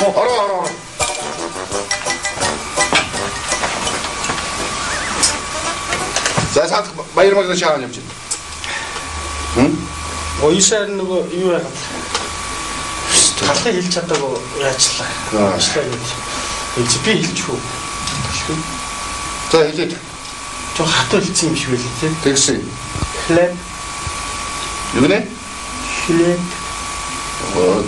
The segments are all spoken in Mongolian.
Ороо ороо. За саад баяр магна шаан явж байна. Хм? Оюусаар нөгөө юу яагаад талхыг хэлж чадаагүй яачлаа. Яачлаа гэж. Хэлж би хэлчихв. Хэлэхгүй. За хэлээд. Жог хатуу хэлсэн юм шиг байлээ тий. Тэгсэн. Хлеб. Юу нэ? Хлеб. Оо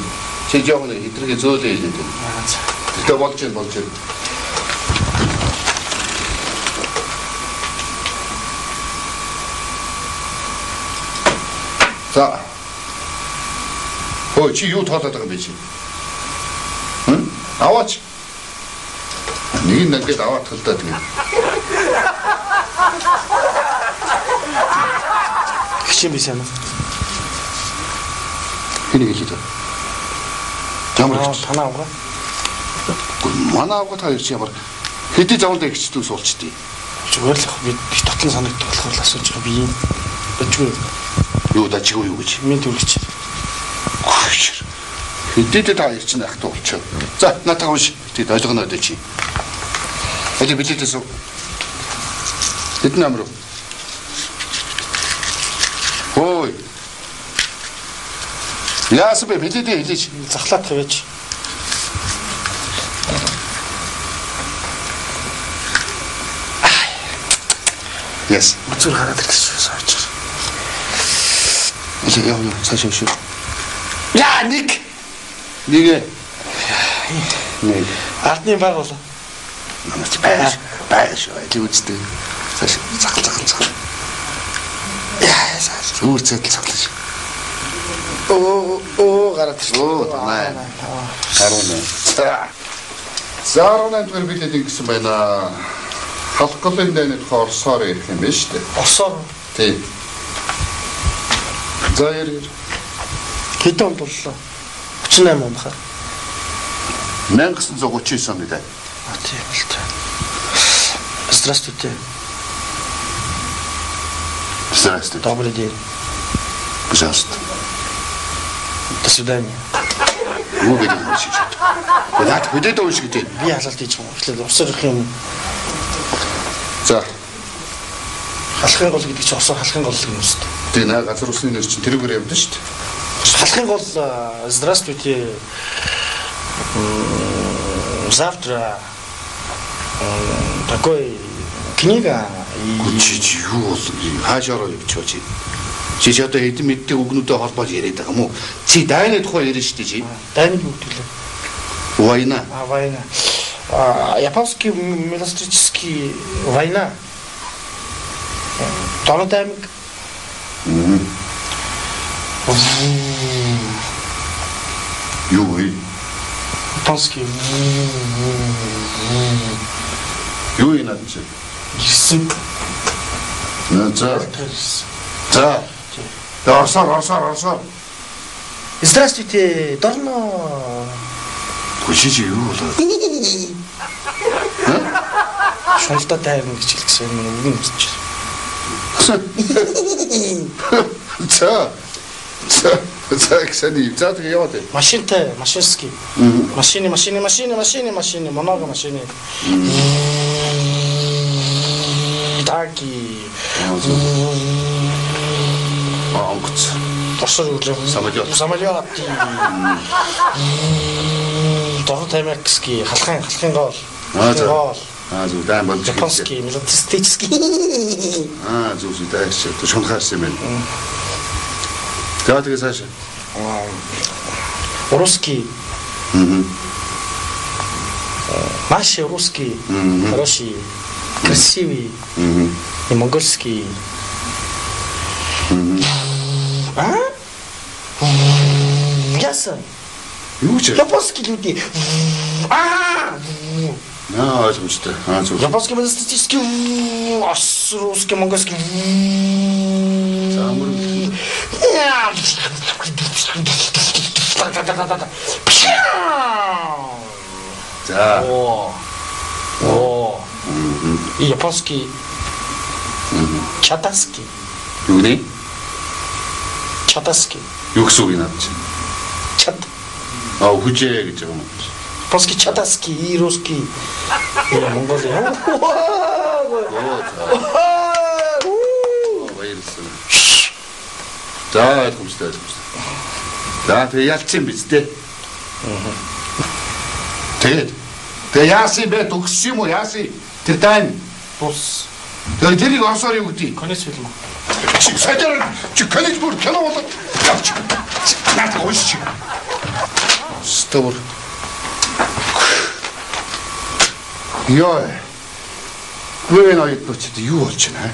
чи жоохон хитрхи зөөлөө хэлээд. Аа за. Тэгтээ болж байна болж байна. За. Хөө чи юу тоолоод байгаа юм бэ чи? Хм? Аваач. Нэг нь ингээд аваадах л да тэгээ. Гिचэн би сайн уу? Хэнийг хэлээд байна? Ямар гिच танаа авгаа? Манай авгаа та хоёр чи ямар хэдий заванд гिचдэг суулчдээ. Зүгээр л би дотлон санагддаг болохоор л асууж байгаа би юм. Дажгүй. Юу дажгүй юу гэж. Миний төрөгч. Хэдийдээ та хоёр чинь ахтай болчихоо. За наатаа унш. Тэгэд ойлгоно дэ чи. Али билетээ суу. Хэдэн номер вэ? Хөөй. Яасан бэ? Билетээ хэлээч. Захлаад тавиач. Yes. Үзүр хараад ирлээ шүү сууж. Яа яа цаашаа шүү. Яа нэг. Нэг. Нэг. Ардны баг болоо. Намайг байш байш аль үздэг. Цааш захал захал захал. Яа цааш. Өөр цэдэл захлаа. Оо оо гараад ирлээ. Оо 8. 18. За. За 18 дугаар билет ингэсэн байна. Халхлын дайны тухай Оросоор ярих юм байна шүү дээ. Оросоор. Тийм. За яар. Хэдэн онд боллоо? 38 он баха. 1939 оны дай. А тийм л та. Здравствуйте. Здравствуйте. Добрый день. Пожалуйста. До свидания. Юу гэдэг юм шиг шат. Наад хөдөөд унш гэдэг. Би халалт хийж байгаа. Тэгэхээр усаар ирэх юм. За. Халахын гол гэдэг чинь усаар халахын гол юм шүү дээ. Тэгээ наа газар усны нэр чинь тэрүүгээр явдсан шүү дээ. Халахын гол здравствуйте. Завтра такой книга и чи юу бол хаашаа ороо явчих чи. Чи ч одоо хэдэн мэддэг үгнүүдээ холбоож яриад байгаа юм уу? Чи дайны тухай яриа шүү дээ чи. Дайны юу гэдэг лээ? Война. А война. А японский милострический война. Донод аймаг. Юу вэ? Японский. Юу юм над чи? Гэрсэн. За. За. Орсоор орсоор орсоор. Здравствуйте, Дорно. Хүшиж юу болоо? Шуналтаа тайван гэж хэлсэн юм үг нь үзэж. За. За. За гэсэний. За тэгээ яваад. Машинтай, машинский. Машины, машины, машины, машины, машины, много машины. Таки. Онгоц. Орсоор юу лээ? Самолет. Самолет. Дорно таймакский, халахын, халахын гол. Аа. Аа зүг дайн болж. Японский, милитаристический. Аа зүг зүг дайш. Шунхаарсан юм байна. За тэгээ цаашаа. Русский. Наши русские, хорошие, красивые. И монгольские. А? Яасан? Юу ч. Японские люди. Аа. Аа ойлгомжтой. Аа зүг. Японский милитаристический, русский, монгольский. За мөрөг. За. Оо. Оо. И японский Чатаски. Юу нэ? Чатаски. Юу гэсэн үг юм над чи? Чат. Аа хүжээ гэж байгаа юм. Японский, чадаски, и русский. Монгол. Баярлалаа. За ойлгомжтой ойлгомжтой. За тэгээ ялцсан биз дээ. Тэгээд тэгээ яасан бэ? Төгссөн юм уу? Яасан? Тэр дайн Бус. Тэгээ тэрийг орсоор юу гэдэг? Конец фильм. Чи саяар чи конец бүр кино болоод явч. Наад уншиж. Стор. Йоо. Гүн оюутнууд юу болж байна?